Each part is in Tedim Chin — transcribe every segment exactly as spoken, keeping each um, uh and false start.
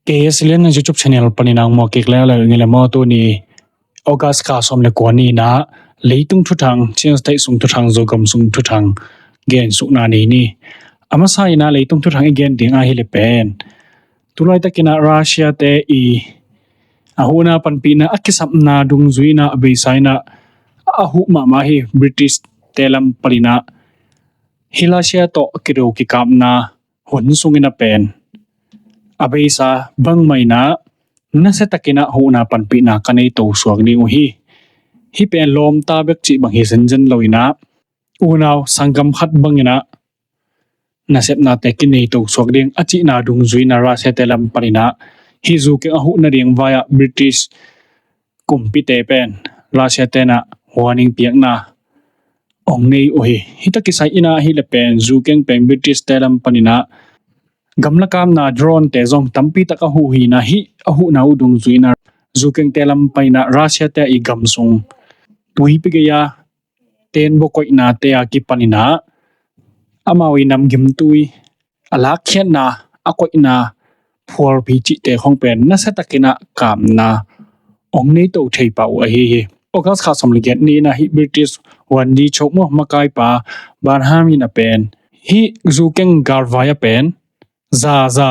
K S L N YouTube channel panin ang mawk kik leuleu ing ei le maw. Tuni August kha sawm le kua ni-in ah leitung thuthang, Chin State sung thuthang, Zogam sung thuthang gen sukna nei ni. A masa-in ah leitung thuthang i gen ding ahi le pen, tu laitakin ah Russia-te i a huhna panpihna, a kisapna dungzui-in ah a beisa-in ah a huh mahmah hi. British-te lam panin ah hih Russia tawh kido kikapna hun sungin ah pen a beisa bangmah in ah nasiatakin ah huhna panpihna ka nei to suak ding uh hi. Hih pen lawmta bek cih bang hi zenzen lo-in ah, unau sanggam khat bangin ah nasepnate kinei to suak ding a cihna dungzui-in ah Russia-te lam panin ah hih zukeng a huh nading vai-ah British kumpite pen Russia-te'n ah warning piakna hong nei uh hi. Hih tawh kisai-in ah ahi le pen zukeng pen British-te lam panin ah gamla kapna drone-te zong tampi tak a huh hi-in ah, hih a huhna uh dungzui-in ah zukengte lam panin ah Russia-te i gam sung tuipi gei-a teenbaw koihnate a kipanin ah amau i namgimtui, a lakkhiatna, a koihna phualphi cihte khong pen nasiatakin ah kapna hong nei to thei pah uh ahi hi. August kha sawm le giat ni-in ah hih British huanzi chok maw, makaipa Burnham in ah pen hih zukeng galvai ah pen zaza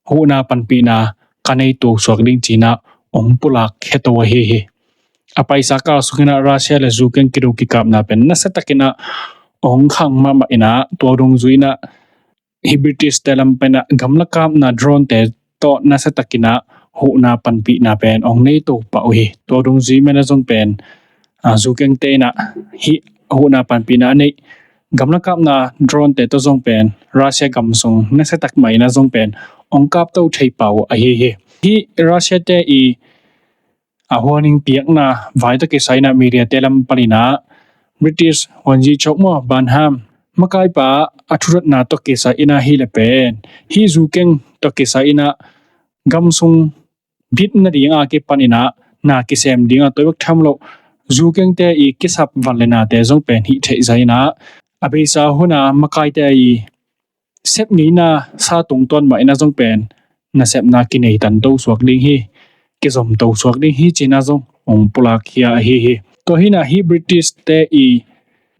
huhna panpihna ka nei to suak ding ci-in ah hong pulak khia to ahi hi. A paisa kal sungin ah Russia le zukeng kido kikapna pen nasiatakin ah hong khang mahmah in ah, tua dungzui-in ah hih British-te lam panin ah gamla kapna drone-te tawh nasiatakin ah huhna panpihna pen hong nei to pah uh hi. Tua dungzui-in ah zong pen a, zukengte in ah hih huhna panpihna a neih gamla kapna drone-te tawh zong pen Russia gam sung nasiatak mah in ah zong pen hong kap to thei pah uh ahi hi. Hih Russia-te i a warning piakna vai tawh kisai-in ah media-te lam panin ah British huanzi chok maw, Burnham, makaipa a thudotna tawh kisai-in ah ahi le pen hih zukeng tawh kisai-in ah gam sung dit nading a kipanin ah na kisem ding a, tua bek tham lo zukengte i kisap van le nate zong pen hih theih zah-in ah a beisa hun a makaite i sep ngeina sa tungtawn mah in ah zong pen nasepna kinei tan to suak ding hi, kizom to suak ding hi ci-in ah zong hong pulak khia ahi hi. Tua hi-in ah hih British-te i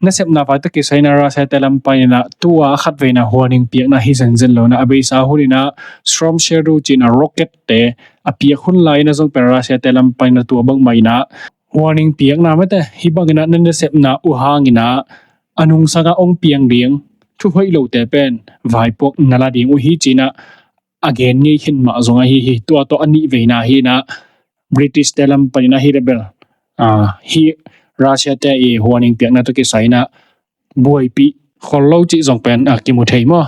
nasepna vai tawh kisai-in ah Russia-te lam panin ah tua a khatveina warning piakna hi zenzen lo-in ah, a beisa hun-in ah Storm Shadow ci-in ah rocket-te a piak hun lai-in ah zong pen Russia-te lam panin ah tua bangmah in ah warning piakna mate, hih bangin ah na nasepna uh hangin ah a nungsang ah hong piang ding thu hoih lote pen vaipuak na la ding uh hi ci-in ah a gen ngei khin mah zong ahi hi. Tua tawh a nihveina hi-in ah British-te lam panin ah ahi le bel, a, hih Russia-te i warning piakna tawh kisai-in ah buaipih khol lo cih zong pen a kimu thei maw.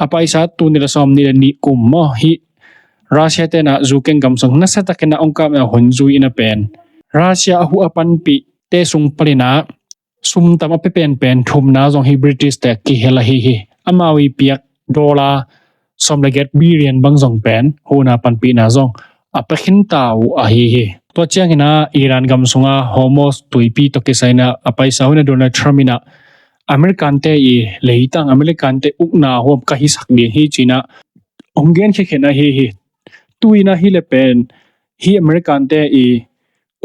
A paisa tul nih le sawmnih le nih kum maw, hih Russia-te'n ah zukeng gam sung nasiatakin ah hong kapna hun zui-in ah pen Russia a huh a panpihte sung panin ah sum tam a pia penpen thumna zong hih British-te kihel ahi hi. Amau i piak dollar sawm le giat billion bang zong pen huhna panpihna zong a pia khin ta uh ahi hi. Tua ciangin ah Iran gam sung a Hormuz tuipi tawh kisai-in ah a paisa hun a Donald Trump in ah American-te i leitang, American-te ukna huam ka hisak ding hi ci-in ah hong gen khia khin ahi hi. Tu-in ah ahi le pen hih American-te i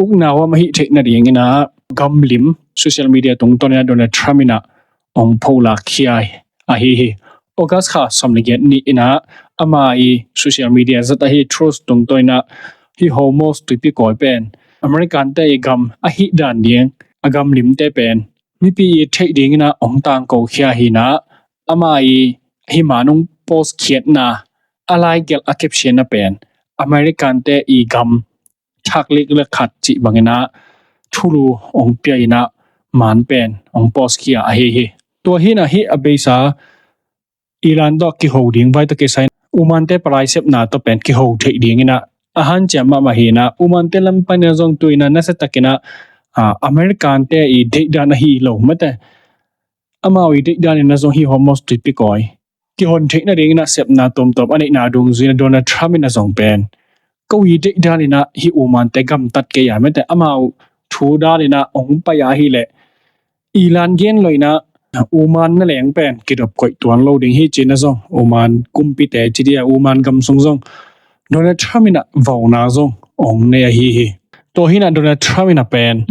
ukna huam ahih theih nadingin ah gamlim social media tungtawn-in ah Donald Trump in ah hong pholak khia ahi hi. August kha sawm le giat ni-in ah ama i social media zat ahi Truth tungtawn-in ah hih Hormuz tuipi kawi pen American-te i gam ahih dan ding a gamlimte pen mipi i theih dingin ah hong tangko khia hi-in ah ama i hih man hong post khiatna a laigelh a caption-na pen American-te i gam thak lik le khat cih bangin ah thulu hong pia-in ah man pen hong post khia ahi hi. Tua hi-in ah hih a beisa Iran tawh kiho ding vai tawh kisai-in Oman-te palai sepna tawh pen kiho theih dingin ah a hanciam mahmah hi-in ah Oman-te lam panin ah zong tu-in ah nasiatakin ah, a, American-te i deihdan ahi lo mate, amau i deihdan in ah zong hih Hormuz tuipi kawi kihon theih nadingin ah sepna tuamtuam a neihna dungzui-in ah Donald Trump in ah zong pen ko i deihdan in ah hih Oman-te gamtat kei a mate, amau thu dan in ah hong pai a ahi leh Iran gen lo-in ah Oman na leng pen kidop koih tuan lo ding hi ci-in ah zong Oman kumpite ci dia, Oman gam sung zong Donald Trump in ah vauna zong ong nei ahi hi. Tua hi in ah Donald Trump in ah pen,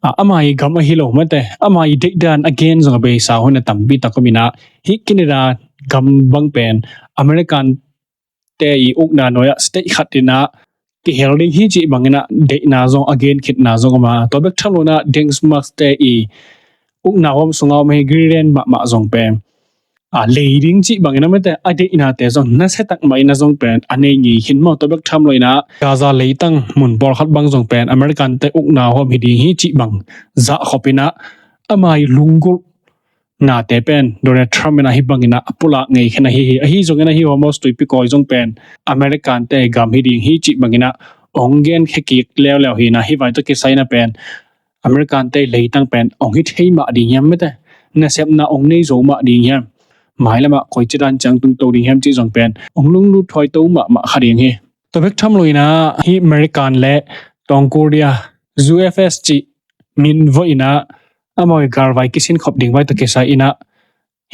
a, ama i gam ahi lo mate, ama i deihdan a gen zong a beisa hun a tampi tak om in ah, hih Canada gam bang pen American te i ukna nuai ah state khat in ah kihel ding hi cih bangin ah deihna zong a gen khitna zong om a, tua bek tham lo in ah Denmark te i ukna huam sungah om hi Greenland mahmah zong pen, a, lei ding cih bangin ah mate, a deihnate zong nasia tak mah in ah zong pen a nei ngei khin maw. Tua bek tham lo in ah Gaza leitang mun pawlkhat bang zong pen American te ukna huam hi ding hi cih bang zahkhop in ah ama i lunggulh nate pen Donald Trump in ah hih bangin ah a pulak ngei khin ahi hi. Ahi zongin ah hih Hormuz tuipi kawi zong pen American te gam hi ding hi cih bangin ah ong gen khia kik leuleu hi in ah, hih vai tawh kisai in ah pen American te leitang pen ong hi thei mah ding hiam mate, nasepna ong nei zo mah ding hiam, mailam ah koici dan ciang tungto ding hiam cih zong pen ong lunglut thuaito mahmah kha ding hi. Tua bek tham lo in ah hih American le North Korea, U F S cih min vawh in ah amau i galvai kisin khop ding vai tawh kisai in ah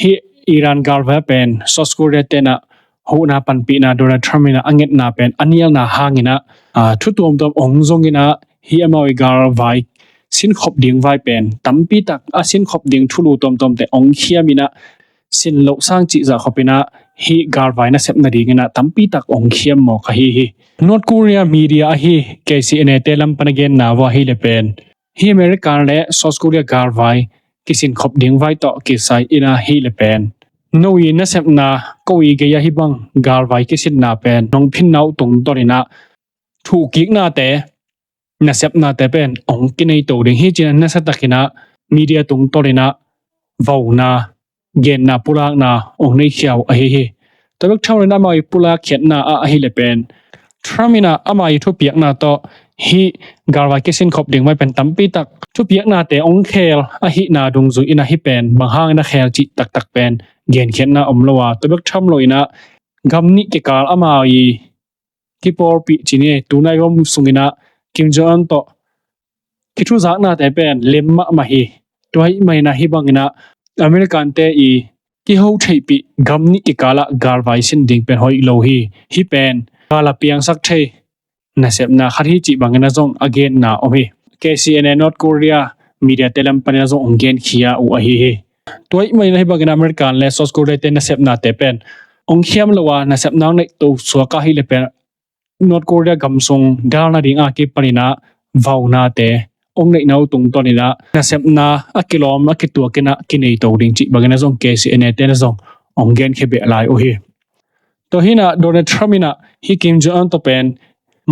hih Iran galvai pen South Korea te in ah huhna panpihna Donald Trump in ah a ngetna pen a nialna hangin ah, a, thu tuamtuam ong zong in ah hih amau i galvai sin khop ding vai pen tampi tak a sin khop ding thulu tuamtuamte ong khiam in ah sin loh sang cih zahkhop in ah hih galvai nasepna dingin ah tampi tak ong khiam mawk ahi hi. North Korea media ahi K C N A te lam pan a genna vawh ahih leh pen hih American le South Korea galvai kisin khop ding vai tawh kisai in ah ahih leh pen no i nasepna, ko i gei ah hih bang galvai kisinna pen nong phinna uh tungtawn in ah thuhkiknate, nasepnate pen ong kinei to ding hi ci-in ah nasia takin ah media tungtawn in ah vauna, genna, pulakna ong nei khia uh ahi hi. Tua bek tham lo in ah amau i pulak khiatna ah ahih leh pen Trump in ah ama i thupiakna tawh hih galvai kisin khop ding vai pen tampi tak thupiaknate ong khel ahihna dungzui in ah hih pen bang hangin a khel cih taktak pen genkhiatna om lo a, tua bek tham lo in ah gam nih kikal ama i kipawlpih ci ni, tunai huam sungin ah Kim Jong Un tawh kithuzaknate pen lem mahmah hi. Tua ahih manin ah hih bangin ah American te i kiho theihpih gam nih kikal ah galvai sin ding pen hoih lo hi. Hih pen gal a piangsak thei nasepna khat hi cih bangin ah zong a genna om hi. K C N A North Korea media te lam panin ah zong ong genkhia uh ahi hi. Tua ahih manin ah hih bangin ah American le South Korea te nasepnate pen ong khiam lo a, nasepna ong neih to suak ahih leh pen North Korea gam sung dal nading a kipanin ah vaunate ong neihna uh tungtawn in ah nasepna a kilawm a kituak in ah kinei to ding cih bangin ah zong K C N A te in ah zong ong genkhia beh lai uh hi. Tua hi in ah Donald Trump in ah hih Kim Jong Un tawh pen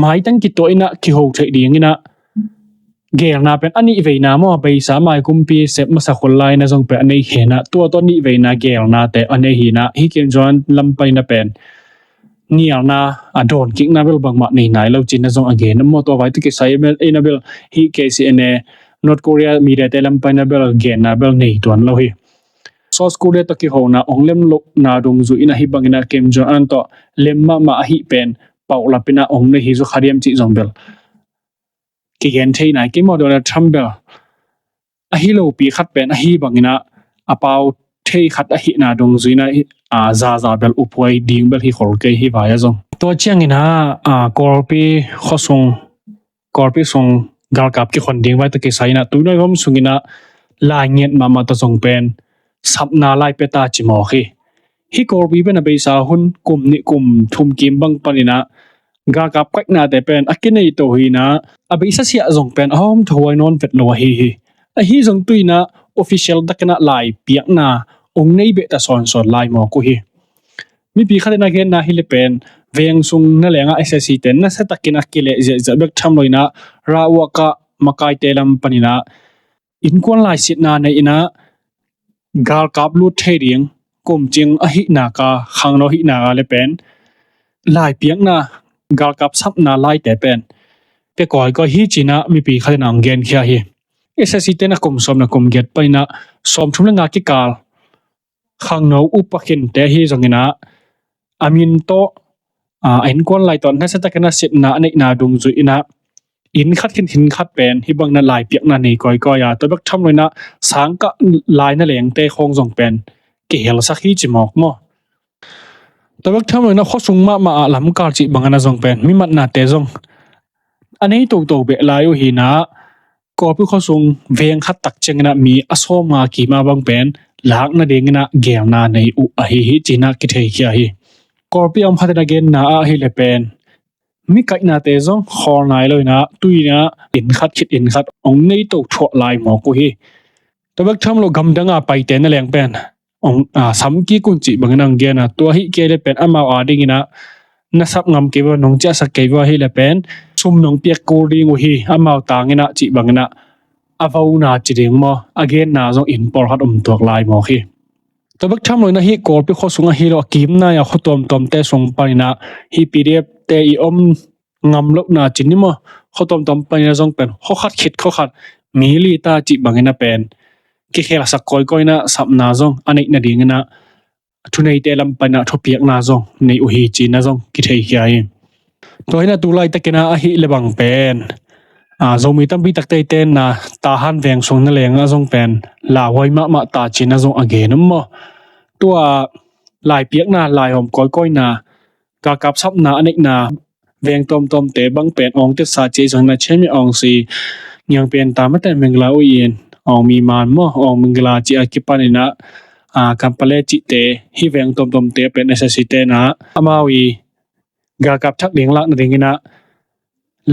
maitang kituah in ah kiho theih dingin ah gelna pen a nih veina maw, a beisa mai kumpi sep masa khol lai in ah zong pen a nei khin ah tua tawh a nih veina gelnate a nei hi in ah hih Kim Jong Un lam panin ah pen nialna, a dawnkikna bel bangmah nei nai lo ci-in ah zong a gen maw. Tua vai tawh kisai in ah bel hih K C N A North Korea media te lam panin ah bel genna bel nei tuan lo hi. South Korea tawh kihona ong lem lohna dungzui in ah hih bangin ah Kim Jong Un tawh lem mahmah ahih pen paulap in ah ong nei hi zaw kha diam cih zong bel kigen thei nai kei maw. Donald Trump bel ahi lopi khat pen ahi bangin ah a pau thei khat ahihna dungzui in ah, a, zaza bel uphuai ding bel hi khol kei hih vai ah zong. Tua ciangin ah, a, Kawlpi khuasung, Kawlpi sung galkap kikhon ding vai tawh kisai in ah tunai huam sungin ah lai ngiat mahmah tawh zong pen sapna lai pia ta ci mawk hi. Hih Kawlpi pen a beisa hun kum nih kum thum kim bang panin ah galkap koihnate pen a kinei to hi in ah a beisa siah zong pen a hawm tho huai nawn vet lo ahi hi. Ahi zong tu in ah official takin ah lai piakna ong nei beh ta sawnsawn lai mawk uh hi. Mipi khat in a genna hi leh pen veng sung na leng ah S S C te nasia takin a kileh ziahziah bek tham lo in ah Rawalpindi makaite lam panin ah innkuan laisitna nei in ah galkap lut thei ding kumcing ahih nak a, khangno ahih nak a leh pen lai piakna, galkap sapna laite pen pia kawikawi hi ci-in ah mipi khat in ah ong genkhia hi. S S C te in ah kum sawm na kum giat panin ah sawmthum le nga kikal khangno upa khinte ahi zongin ah a min tawh, a, a innkuan lai tawh nasia takin a sitna a neihna dungzui in ah inn khat khin inn khat pen hih bangin ah lai piakna nei kawikawi a, tua bek tham lo in ah sangkah lai na lengte khawng zong pen kihelsak hi ci mawk maw. Tua bek tham lo in ah khuasung mahmah ah lamkal cih bangin ah zong pen mi matnate zong a nei toto beh lai uh hi in ah, Kawlpi khuasung veng khat tak ciangin ah mi a sawmnga kim a bang pen lak nadingin ah geelna nei uh ahi hi ci in ah kitheikhia hi. Kawlpi a om khat in a genna ah ahih leh pen mi kaihnate zong khawl nai lo in ah, tu in ah inn khat khit inn khat hong nei to thuah lai mawk uh hi. Tua bek tham lo gamdang a paite na leng pen hong, a, sam kik un cih bangin hong gen a, tua ahih kei leh pen amau adingin ah na sap ngam kei vo, nong ciahsak kei vo ahih leh pen sum nong piak kul ding uh hi, amau tangin ah cih bangin ah a vona ci ding maw, a genna zong inn pawlkhat om tuak lai mawk hi. Tua bek tham lo in ah hih Kawlpi khuasung ahi lo a kimnai a khua tuamtuamte sung panin ah hih P D F te i om ngam lohna ci ni maw, khua tuamtuam panin ah zong pen khua khat khit khua khat mi li ta cih bangin ah pen kikhelsak kawikawi in ah sapna zong a neih nadingin ah thuneite lam panin ah thupiakna zong nei uh hi ci in ah zong kitheikhia hi. Tua hi in ah tu laitakin ah ahih leh bang pen, a, Zomi tampi takte i tenna Tahan veng sung na leng ah zong pen lauhuai mahmah ta ci in ah zong a gen om maw. Tua laipiakna, laihawm kawikawina, galkap sapna a neihna veng tuamtuamte bang pen awng tetsa ci zong in ah Chin Myaung Aung Hlaing, Niang Pian Ta, Mate Mingla, Ui In, Aung Mi Man maw, Aung Mingla ci a kipanin ah, a, Kampale cihte, hih veng tuamtuamte pen S S C te in ah amau i galkap thak ding lak nadingin ah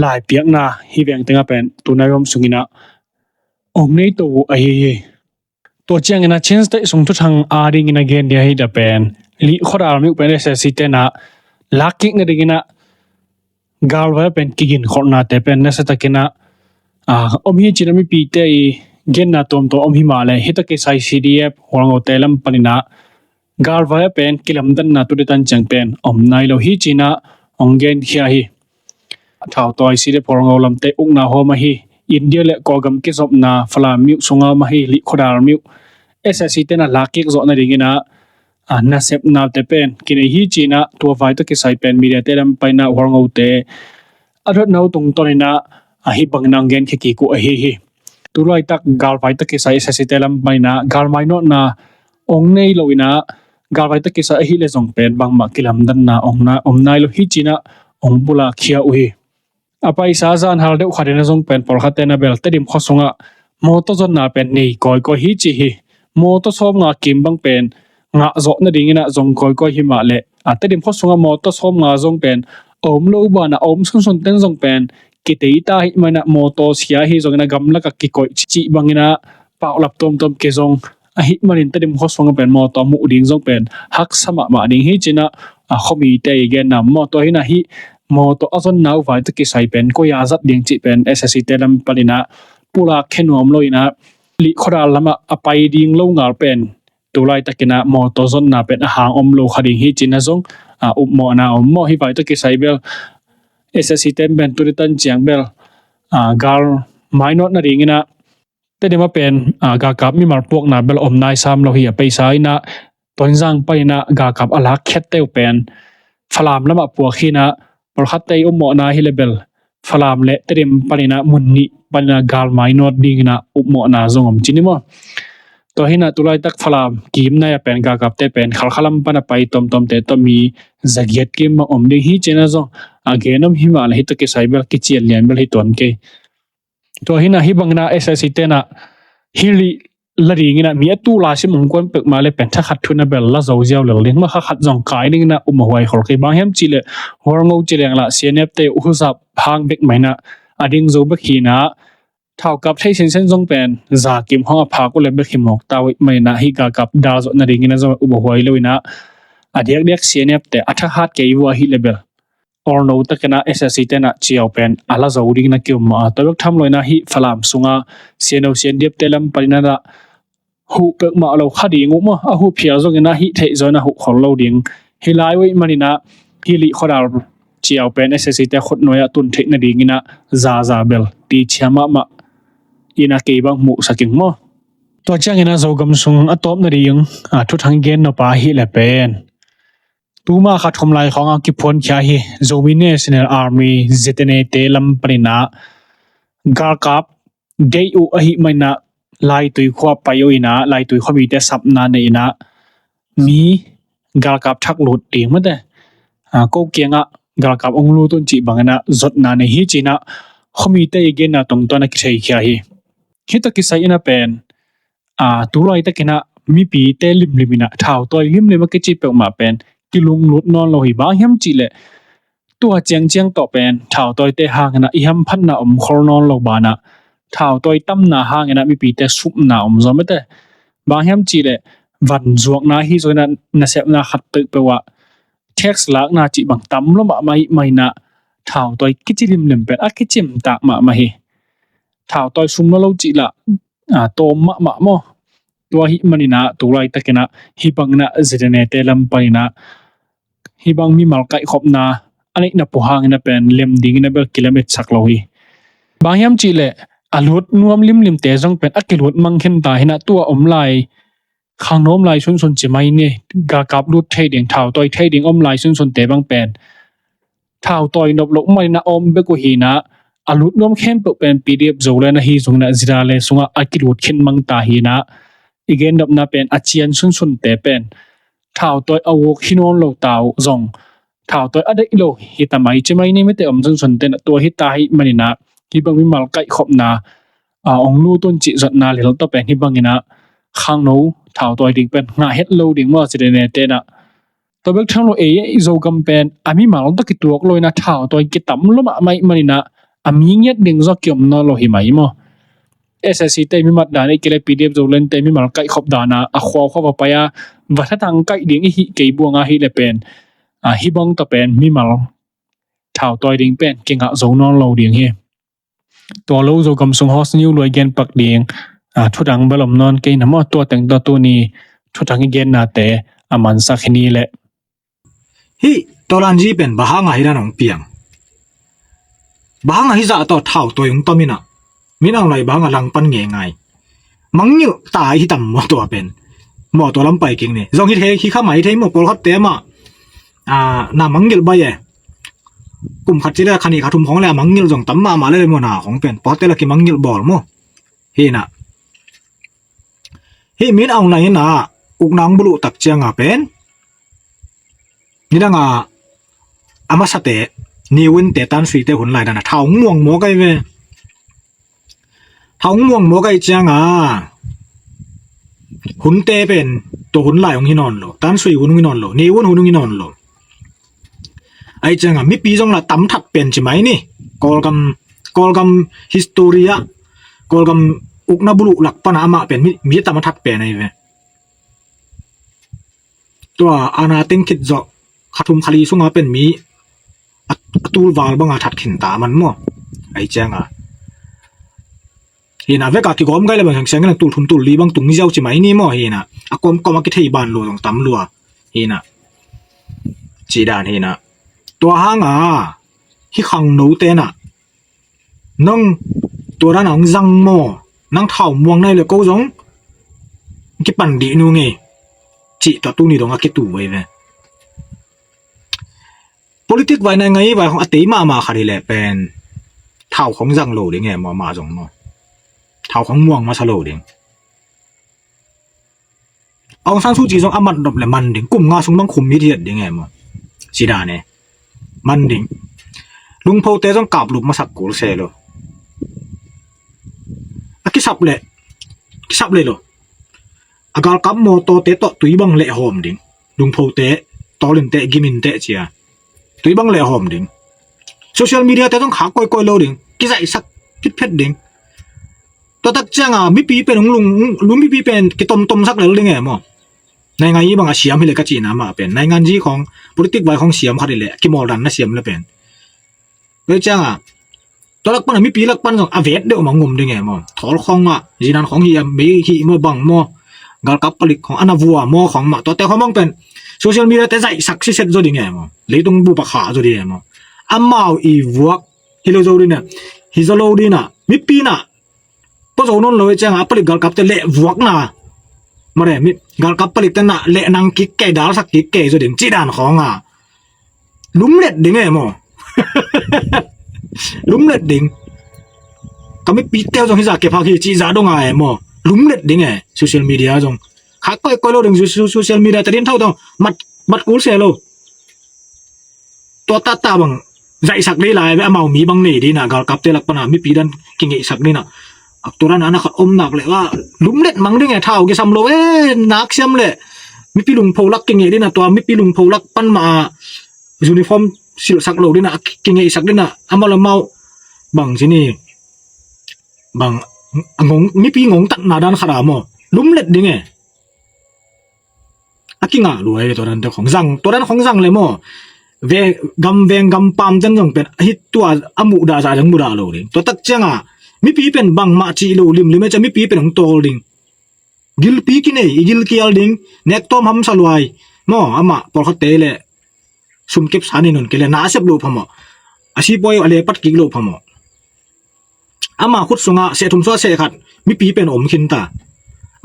laipiakna hih veng teng ah pen tunai rom sungin ah hong nei to uh ahi hi. Tua ciangin ah Chin State sung thuthang adingin a gen dia hi da pen, Lih Khawdal myo pen S S C te in ah lak kik nadingin ah galvai ah pen kiginkholhnate pen nasiatakin ah, a, om hi ci in ah mipite i genna tuamtuam om hi mah leh, hih tak kisai C D F Hualngote lam panin ah galvai ah pen kilamdanna tu ding tan ciang pen om nai lo hi ci in ah hong genkhia hi. Thautawi C D F Hualngo lamte ukna hawm ahi, India le Kawlgam kizopna Falam myo sungah om ahi, Lih Khawdal myo S S C te in ah lak kik zawh nadingin ah, a, nasepnate pen kinei hi ci in ah tua vai tawh kisai pen mediate lam panin ah Hualngote a dotna uh tungtawnin ah, a, hih bangin ah hong genkhia kik uh ahi hi. Tu laitak galvai tawh kisai S S C te lam panin ah galmai nawtna hong nei lo in ah, galvai tawh kisai ahih leh zong pen bangmah kilamdanna hong na, om nai lo hi ci in ah hong pulakkhia uh hi. A paisa zan hal deuh khat in ah zong pen pawlkhatte in ah bel Tedim khua sungah mawtaw zonna pen nei kawikawi hi ci hi. Mawtaw sawmnga kim bang pen ngah zawh nadingin ah zong kawikawi hi mah leh, a, Tedim khua sungah mawtaw sawmnga zong pen a om lo banah a om sunsun ten zong pen kitei ta ahih manin ah mawtaw sia ahi zongin ah gamlak ah kikoih cih bangin ah paulap tuamtuam kizong ahih manin Tedim khua sungah pen mawtaw muh ding zong pen haksa mahmah ding hi ci in ah, a, khuamite i genna maw. Tua hi in ah hih mawtaw a zonna uh vai tawh kisai pen koi ah zat ding cih pen S S C te lam panin ah pulakkhia nuam lo in ah Lih Khawdal lamah a pai ding lo ngal pen tu laitakin ah mawtaw zonna pen a hang om lo kha ding hi ci in ah zong, a, upmawhna om maw. Hih vai tawh kisai bel S S C te pen tu ding tan ciang bel, a, galmai nawt nadingin ah Tedim ah pen, a, galkap mimal puakna bel om nai sam lo hi. A paisa in ah Tonzang panin ah galkap a lakkhiatte uh pen Falam lamah puak hi in ah, pawlkhatte i upmawhna hi leh bel Falam le Tedim panin ah mun nih panin ah galmai nawt dingin ah upmawhna zong om ci ni maw. Tua hi in ah tu laitak Falam kimnai ah pen galkapte pen Khalkha lam pan a pai tuamtuamte tawh mi zagiat kim bang om ding hi ci in ah zong a gen om hi mah leh, hih tawh kisai bel kician lian bel hi tuan kei. Tua hi in ah hih bangin ah S S C te in ah hih Lih la dingin ah mi a tu laisim hong kuan pek mah leh pen thakhat thu in ah bel la zo ziau lel ding maw, kha khat zong kai dingin ah um a huai khol kei. Bang hiam cih leh Hualngo ci leng lah C N F te uh huzap hang bek mah in ah a ding zo bek hi in ah, thaukap thei sinsen zong pen za kim khawng a phak uh leh bek hi mawk ta uh ahih manin ah hih galkap dal zawh nadingin ah zong um a huai lo in ah, a diakdiak C N F te a thahat kei uh ahih leh bel Hualngo takin ah S S C te in ah ciau pen a la zo dingin ah ki-um mah a, tua bek tham lo in ah hih Falam sungah C N O C N D F te lam panin ah huh pek mah lo kha ding uh maw, a huh phial zongin ah hih theih zawh in ah huh khol lo ding. Hih lai uh ahih manin ah hih Lih Khawdal ciau pen S S C te khutnuai ah tun theih nadingin ah zaza bel ti cia mahmah in ah kei bang muhsak ing maw. Tua ciangin ah Zogam sung a tawp nading, a, thuthang gen nop ahih leh pen tuma kha thum lai khawng a kiphuankhia hi. Zomi National Army, Z N A te lam panin ah galkap deih uh ahih manin ah Laitui khua pai uh in ah Laitui khuamite sapna nei in ah mi galkap thak lut ding mate, a, ko kiangah galkap ong lut un cih bangin ah zotna nei hi ci-in ah khuamite i genna tungtawn a kitheikhia hi. Hih tawh kisai in ah pen, a, tu laitakin ah mipite limlim in ah thautawi limlim a kici peuhmah pen kilunglut nawn lo hi. Bang hiam cih leh tua ciangciang tawh pen thautawite hangin ah i hamphatna om khol nawn lo banah thautawi tamna hangin ah mipite supna om zaw mate. Bang hiam cih leh van zuakna hi zongin ah nasepna khat peuhpeuh ah tax lakna cih bang tam lua mahmah ahih manin ah thautawi kici limlim pen a kicimtak mahmah hi. Thautawi sum lo lo cih lah, a, tawm mahmah maw? Tua ahih manin ah tu laitakin ah hih bangin ah ZNA-te lam panin ah hih bang mimal kaihkhopna a neihna pua hangin ah pen lem dingin ah bel kilametsak lo hi. Bang hiam cih leh a lut nuam limlimte zong pen a kilut mang khin ta hi in ah tua om lai, khangno om lai sunsun ci mai ni, galkap lut thei ding, thautawi thei ding om lai sunsunte bang pen thautawi nop loh manin ah a om bek uh hi in ah a lut nuam khempeuh pen PDF Zoland ahi zongin ah ZRA le sungah a kilut khin mang ta hi in ah i gen nopna pen a cian sunsunte pen thautawi a uk hi nawn lo ta uh zong thautawi a deih lo hi ta mai ci mai ni mate om sunsunte in ah tua hi ta ahih manin ah hih bang mimal kaihkhopna, a, ong lut un cih zotna lel tawh pen hih bangin ah khangno thautawi ding pen ngah het lo ding maw ZNA-te in ah. Tua bek tham lo ei, ei Zogam pen a mimal tawh kituak lo in ah thautawi kitam lua mahmah ahih manin ah a mi ngiat ding zaw kiom nawn lo hi mai maw? SAC-te mimal dan ahih kei leh PDF Zoland-te mimal kaihkhop dan ah a khuakhua va pai a va thatang kaih ding i hih kei buang ahih leh pen, a, hih bang tawh pen mimal thautawi ding pen kingah zo nawn lo ding hi. Tua lo Zogam sung host niu luai gen pak ding, a, thudang bel om nawn kei na maw, tua teng tawh tuni thudang i gennate a mansak hi ni leh. Hih Tolanzi pen bang hanga hih dan hong piang? Bang hanga hih zah tawh thautawi hong tom in ah Min Aung Hlaing bang hanga langpan ngeingai? Mangngilh ta hi tam maw tua pen? Maw tua lam pai kik ni. Zong hi thei, hi kha mai thei maw, pawlkhatte amah, a, na mangngilh bai e. Kum khat ci le kha nih kha thum khong le a mangngilh zong tam mahmah le maw na khong pen. Pawlkhatte la kimangngilh bawl maw. Hi in ah. Hih Min Aung Hlaing in ah ukna hong buluh tak ciang a pen nidang a a masate, Ne Win-te, Than Shwe-te hun lai dan a thau hong muang mawk ahi ve. Thau hong muang mawk ahih ciang a hunte pen tua hun lai hong hi nawn lo, Than Shwe hun hong hi nawn lo, Ne Win hun hong hi nawn lo. Ahih ciang a mipi zong lah tam that pen ci mai ni. Kawlgam, Kawlgam history ah, Kawlgam ukna buluh lak pan a amah pen mi, mi tam a that pen ahi ve. Tua ana teng khit zawh kha thum kha li sung a pen mi a, a tul val bang a that khin ta man maw. Ahih ciang a hi in ah vek a kigawm gai le bang siangsiang in ah tul thum tul li bang tung ziau ci mai ni maw hi in ah. A kawmkawm a kithei ban lua zong tam lua hi in ah. Cih dan hi in ah. Tua hang a hih khangnote in ah nang tua dan a hong zang maw, nang thau muang nai le ko zong kipan dih nung e, cih tua tuni dong a kitu ahi ve. Politik vai, nai ngai vai khong a tei mahmah khat hi leh pen thau khong zang lo ding e maw, amah zong maw. Thau khong muang masa lo ding. Aung San Suu Kyi zong a mat nop le man ding, kum nga sung bang khum mit hiat ding e maw. Ci dan e. Man ding. Lungphote zong kaplup masak kul se lo. A kisap le, kisap le lo. A galkap mawtawte tawh tui bang leh hawm ding. Lungphote, Tawlinte, Giminte cia. Tui bang leh hawm ding. Social media te zong khak koikoi lo ding. Kizaihsak phitphet ding. Tua tak ciang a mipi pen hong lung, lung mipi pen kitomtomsak lel ding e maw. Naingan zi bang a siam hi leh ka cihna mah pen, naingan zi khong, politik vai khong siam khat hi leh kimawldan na siam le pen. Tua ciang a tua lak pan a mipi lak pan zong a vet deuh mah hong om ding e maw. Thawl khong ah zinan khong hi a, mei hi maw bang maw, galkap palik khong a na vua maw khong mah, tuate khong bang pen social media te zaihsak siset zaw ding e maw. Leitung bup a khah zaw ding e maw. Amau i vuak hi lo zo ding e. Hi zaw lo ding a, mipi in ah pua zo nawn lo hi ciang a, a palik galkapte leh vuakna. Mare, mi galkap palikte na leh nang kik kei, dalsak kik kei zaw ding cih dan khong a. Lumlet ding e maw. Lumlet ding. Ka mipite zong hi zah kephak hi cih zah dong a e maw. Lumlet ding e, social media zong. Khak koikoi lo ding, so-, so-, social media te din thau dong. Mat Bat kul se lo. Tua tata bang zaihsak dei lai ve, amau mi bang nei dei na, galkapte lak pana mipi dan kingeihsak dei na. Ak tua dan a na khat om nak le va lumlet mang ding e, thau kisam lo e, nak siam le. Mipi lungpho lak kingeh dei na, tua mipi lungpho lak pan ma a uniform silhsak lo dei na, kingeihsak dei na, amau le mau bang sini bang ngong, mipi ngong tatna dan khat a maw. Lumlet ding e. A kingah luai ve tua dan te khong zang, tua dan khong zang le maw. Ve gam veng gam pam ten zong pen hi tua a muhdah zah dang muhdah lo ding. Tua tak cianga mipi pen bangmah cih lo limlim e cia mipi pen hong tawl ding. Gilpi kinei, i gilkial ding, nek tawm hamsa luai. Maw, amah pawlkhatte le sumkep sa nei nawn kei le na a sep loh phamawh. A sipuai uh a le pat kik loh phamawh. Ama khut sungah seh thum suah seh khat mipi pen om khin ta.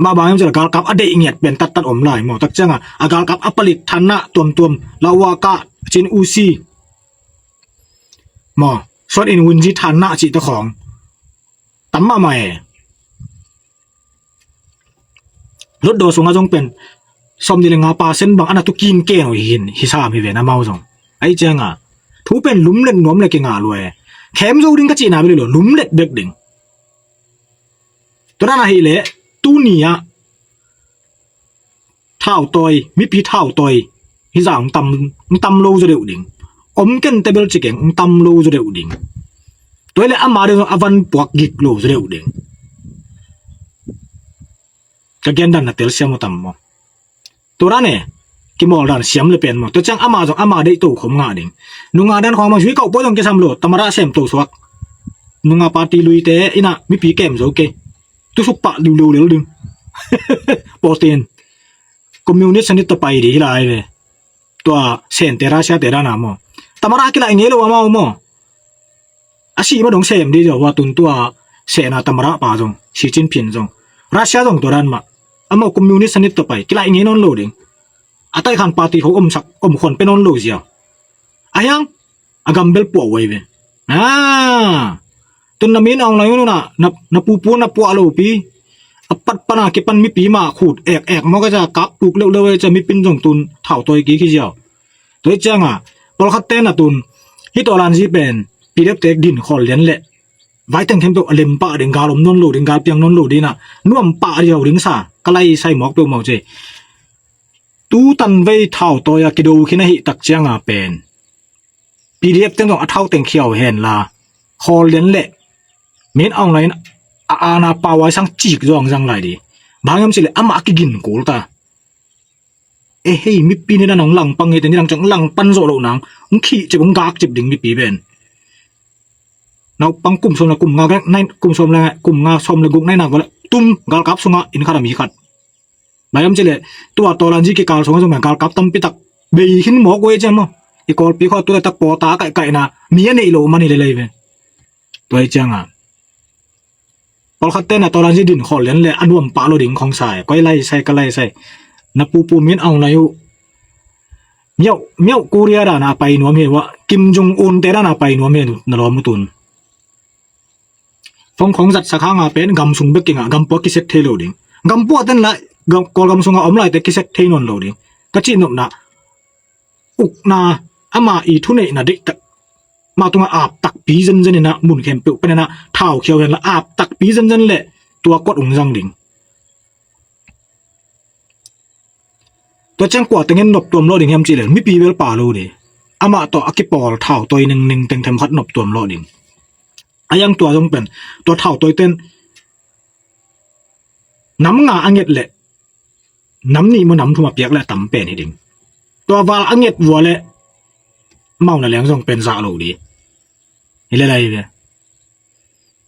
Mah bang hiam cih leh galkap a deih ngiat pen tattat om lai maw. Tak cianga a galkap a palik thanna tuamtuam, Lawaka, Chin Uzi maw, suan in wunji thanna cihte khawng tam mahmah e. Lotdaw sungah zong pen sawmnih le nga percent bang a na tu kinken uh hi sam hi ve na mau zong. Ahi cianga thu pen lumlet nuam le kingah luai. Khem zo ding ka cihna bel hi lo, lumlet bek ding. Tua dan ahih leh tuni ah thautawi, mipi thautawi hi zah hong tam, hong tam lo zaw deuh ding. Om ken te bel ci keng, hong tam lo zaw deuh ding. Tua hi leh ama deuh a van puak gik lo zaw deuh ding. Ka gen dan na telsiam uh tam maw. Tua dan e, kimawl dan siam le pen maw. Tua ciang ama zong ama deih to khom ngah ding. Nunga dan khawng maw, zui kauh pua zong kisam lo, tamada sem to suak. Nunga party luite ina mipi kem zo kei. Tusuk pah liuliu lel ding. Pawtin communist sanit ta pai di hi lai ve. Tua sente Russia te dana maw. Tamada kilaih ngei lo amau maw. A sih ma dong sem di zaw, hua tun tua sena tamada pa zong, Xi Jinping zong. Russia zong tua dan mah. Amau communist sanit ta pai, kilaih ngei nawn lo ding. A taikhan party kho omsak, om khuan pe nawn lo ziau. A hiang, a gam bel puah uai ve. Ah, tun na min aung lai ununa, na, na pupu na puah lo pi. A pat pana kipan mipi mah khut ek ek maw ka ca kap tuk leuh leuh e ca mipin zong tun thautawi kik hi ziau. Tua hi cianga, pawlkhatte na tun, hi tawlanzi pen, P D F te din khawl lian leh. Vaiteng khempeuh a lem pah ding, gal om nawn lo ding, gal piang nawn lo ding na, nuam pah riau ding sa, ka lai sai mawk peuhmah uh ce. Tu tanvei thautawi a kido khin ahih tak cianga pen. P D F teng zong a thau teng khiau hen la. Khawl lian leh. Min aung lai in a ana pawai sang cik zong zang lai di. Bang hiam cih leh amah a kigin kul ta. E hei, mipi ni dan hong langpang hi te ni dang ciang langpan zawh loh nang. Hong khih cip, hong gak cip ding mipi pen. Naupang kum sawm le kum nga, kum sawm le, kum nga sawm le guk nai nak vale. Tum, galkap sungah inn khat a mi khat. Bang hiam cih leh, tua tawlanzi kikal sungah zong galkap tampi tak bei khin mawk uh e ciang maw. I Kawlpi khua tu le tak pawta a kaihkaihna, mi a neih loh man hi lelei ve. Tua hi cianga. Pawlkhatte na tawlanzi din khawl lian le a nuam pah lo ding khong sai. Koi lai sai, ka lai sai. Na pupu min aung lai uh. Miau, miau Korea dana pai nuam hi uh a. Kim Jong Un te dana pai nuam hi uh na lawm uh tun. Phone khong zat sak hanga pen gam sung bek kingah, gam pua kisek thei lo ding. Gam pua ten la, gam, Kawlgam sunga om laite kisek thei nawn lo ding. Ka cih nopna, ukna, ama i thuneihna deihtak. Ma tunga ap takpi zenzen ina mun khempeuh pen ina thau khiau hen la ap takpi zenzen le tua kuat ung zang ding. Tua ciang kua tengin noptuam lawh ding hiam cih leh mipi bel pa lo ding. Amah tawh a kipawl thautawi ningning teng themkhat noptuam lawh ding. A yang tua zong pen tua thautawi ten nam nga a nget leh nam nih maw nam thum a piak leh a tam pen hi ding. Tua val a nget vua leh mau na leng zong pen zah lo ding. Hi le lai ve.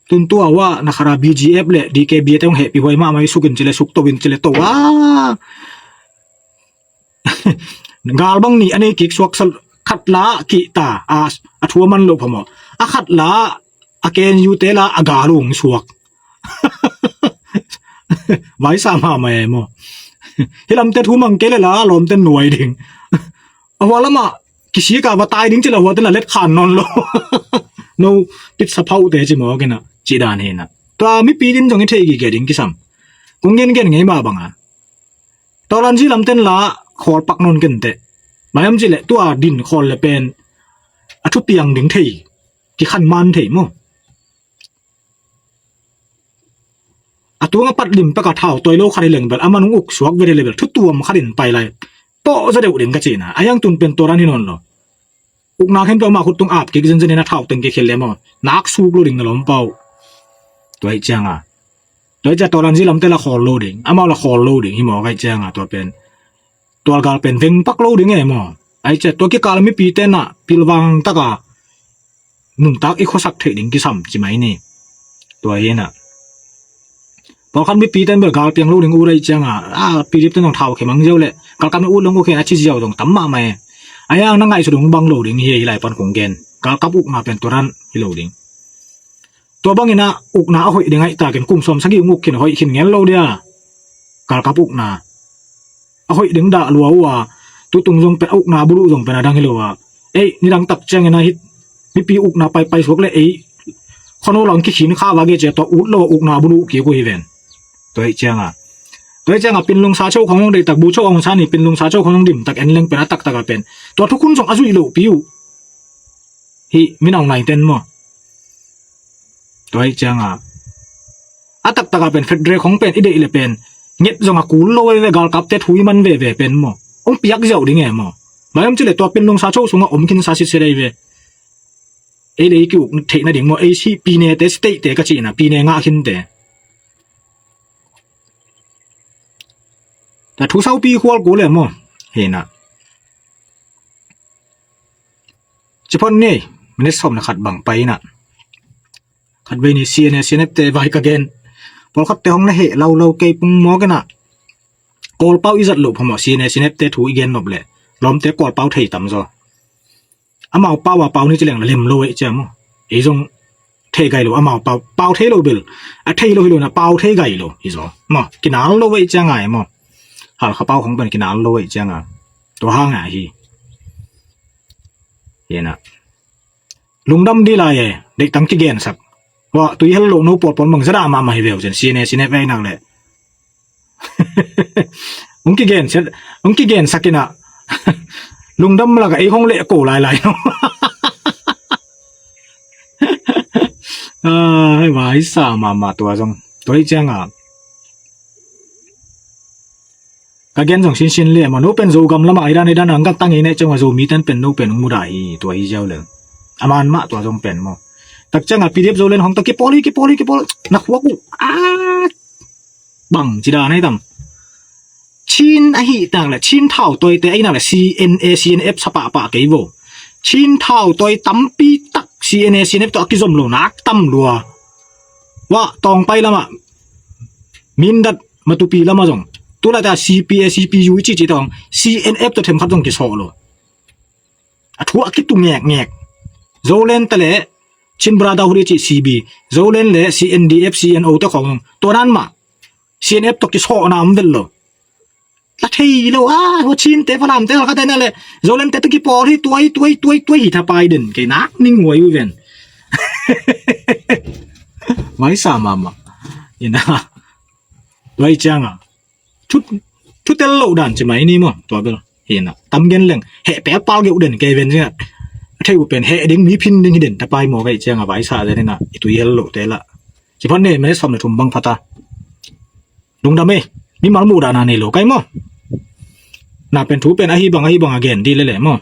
Tun tua ua na khara B G F le D K B A te hong hehpih huai mahmah hi, suk in ci le suk, to in ci le to a. Gal bang nih a nei kik suak sa, khat la kihta a, a thu a man loh phamawh. A khat la a K N U te la a gal ung suak. Vaisa mahmah e maw. Hi lamte thu mang kei le la lawmte nuai ding. A hua lamah kisik a va tai ding cih leh a huate na let khan nawn lo. No pitsa phauhte ci mawk ina cih dan hi na. Tua mipi din zong i theih gige ding kisam. Kong gengen ngei mah banga tawlanzi lamten la khawl pak nawn kenteh. Bang hiam cih leh tua din khawl le pen a thupiang ding thei, kikhan man thei maw. A tuang a pat lim pek a thau tawi lo khat hi leng bel, a man hong uk suak vet hi le bel, thutuam khat in pai lai. Pawh za deuh ding ka cihna. A hiang tun pen tua dan hi nawn lo. Ukna khempeuh ama khut tung ap kik zenzen in a thau teng kik hi le maw. Nak suk lo ding na lawm pau. Tua hi cianga. Tua hi cia tua dan zi lamte la khawl lo ding. Amau la khawl lo ding. Hi maw ka hi cianga tua pen. Tua gal pen veng pak lo ding e maw. A hi cia tua kikal mipi tenah pilvang taka nuntak i khuasak theih ding kisam ci mai ni. Tua hi na. Pawlkhat mipi ten bel gal piang lo ding ut a hi cianga, a, P D F ten zong thau khe mang ziau le, galkap in ut long uh khen a ci ziau zong tam mahmah e. A hiang na ngaihsut dong bang lo ding hi, hi lai pan kong gen. Galkap ukna pen tua dan hi lo ding. Tua bangin a ukna a hoih ding ahi takin kum sawm sagih ung uk khin hoih khin ngel lo dia. Galkap ukna a hoih ding dah lua uh a, tutung zong pen a ukna buluh zong pen a dang hi lo a. Ei, nidang tak ciangin a hih mipi ukna paipai suak le ei, khuano lang kikhin kha vage cia tua ut lo a ukna buluh kik uh hi ven. Tua hi cianga. Tua hi cianga Pinlung sa cho khong zong deih tak, Bu cho Aung San hi Pinlung sa cho khong zong dim tak en leng pen a taktak a pen tua thukhun zong a zuih loh pi uh. Hih min Aung Hlaing ten maw. Tua hi cianga a taktak a pen federal khong pen i deih le pen nget zong a kul lo veve, galkapte thu i man veve pen maw. Hong piak ziau ding e maw. Bang hiam cih le tua Pinlung sa cho sungah om khin sa sitset ei ve. Ei le ei ki uk theih nading maw, ei si pinete state te ka cihna, pine ngah khinte. Ta thu saupi khual kul e maw. Hi na. Ci phot ni, minute sawm na khat bang pai na. Khat vei ni C N A, C N F te vai ka gen. Pawlkhat te hong na heh lau lau kei pung mawk e na. Kawlpau i zat loh phamawh C N A, C N F te thu i gen nop le. Lawmte Kawlpau thei tam zaw. Amau pau a pau ni ci leng la lem lo e cia maw. Ei zong thei gai lo, amau pau, pau thei lo bel. A thei lo hi lo na pau thei gai lo hi zaw. Maw, kinal lo e cia ngai maw. Halkha pau khong pen kinal lo e cia ngai. Tua hang a hi. Hi na. Lungdam di lai e, deihtang kigensak. Tua tui hel lo no pawlpawl mang zada mahmah hi veu cen, C N A, C N F ei nak le. Ung kigensak, ung kigensak ina. Lungdam laka ei hong leh ko lailai no. Ai, vai sa mahmah tua zong. Tua hi cianga. Ka gen zong sinsin le maw, no pen Zogam lama i dan i dan ang ka tang i ne ciang a Zomi ten pen no pen hong mudah hi, tua hi ziau le. A man mah tua zong pen maw. Tak ciang a P D F Zoland hong ta kipawl hi, kipawl hi, kipawl. Na khuak uh. Ah. Bang ci dan ai tam. Chin ahi tak le, Chin thau tawi te ahi nak le, C N A, C N F sa pahpah kei vo. Chin thau tawi tampi tak C N A, C N F tawh a kizom lo nak tam lua. Wah, Tawngpai lama. Mindat Matupi lama zong. Tulai ta C P A, C P U i cici tawng. C N F tawh themkhat zong kisawh lo. A thu a kitu ngekngek. Zoland ta le Chin Brotherhood i ci C B. Zoland le C N D F, C N O te khong zong. Tua dan mah. C N F tawh kisawhna om vel lo. La thei lo a, hua Chin te Falam te Halkha te na le. Zoland te tawh kipawl hi tuai, tuai, tuai, tuai hi thapai den. Kei nak ning huai u ven. Vai sa mahmah. Ina. Tua hi cianga. Thu, thu tel lo dan ci mai ni maw, tua bel. Hi na, tam gen leng, heh pel pal geuh den kei ven cianga. Thei uh pen, heh ding, mi phin ding hi den, tapai maw kei cianga, vai sa den ina, i tui hel lo te la. Ci phot ni, minute sawm le thum bang phata. Lungdam e, mimal muh dana nei lo kai maw. Na pen thu pen, ahi bang, ahi bang a gen di lele maw.